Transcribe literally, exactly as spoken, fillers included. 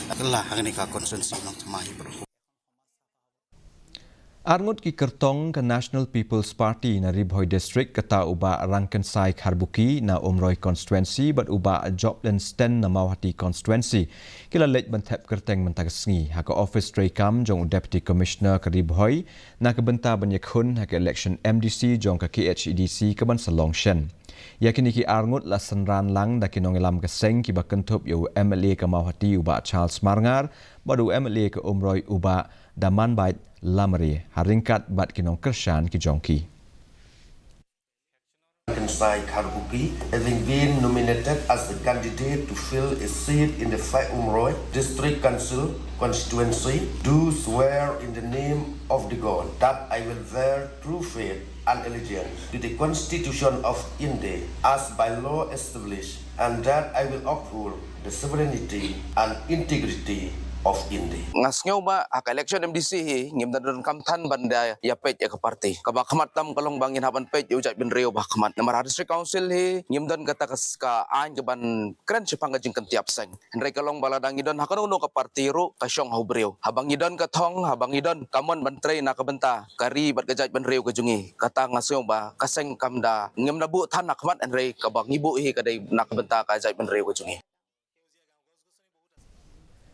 Kylla ha kane ka constituency Nongthymmai baroh. Arngut ki kyrtong ka National People's Party na Ri Bhoi District, kata u Bah Rangkynsai Kharbuki na Umroi Constituency bad u Bah Joplin Sten na Mawhati Constituency, ki la leit ban thep kyrteng mynta ka sngi ha ka office treikam jong u Deputy Commissioner ka Ri Bhoi na ka bynta ban ïakhun ha ka election M D C jong ka K H A D C ka ban sa long shen. Ïa kine ki arngut la synran lang da ki nongïalam ka seng kiba kynthup ïa u M L A ka Mawhati u Bah Charles Marngar bad u M L A ka Umroi u Bah Damanbait Lamare ha ryngkat bad ki nongkyrshan ki jong ki. Rangkynsai Kharbuki, having been nominated as the candidate to fill a seat in the Phai Umroi District Council constituency, do swear in the name of the God that I will bear true faith and allegiance to the Constitution of India as by law established, and that I will uphold the sovereignty and integrity of India. Nga sngew ba ha ka election M D C hi ngim da donkam than ban da ïa peit ïa ka party. Kaba khmat tam ka long ba ngin hap ban peit ïa u jaitbynriew ba khmat. Namar ha District Council hi ngim don kata ka s-, ka aiñ ka ban kren shaphang ka jingkynthiah seng. Hynrei ka long ba lada ngi don ha kano kano ka party ruh ka shong ha u briew. Haba ngi don ka thong, haba ngi don ka mon ban trei na ka bynta ka ri bad ka jaitbynriew ka jong ngi, kata nga sngew ba ka seng kam da, ngim da buh than ha khmat, hynrei kaba ngi buh hi ka dei na ka bynta ka jaitbynriew ka jong ngi.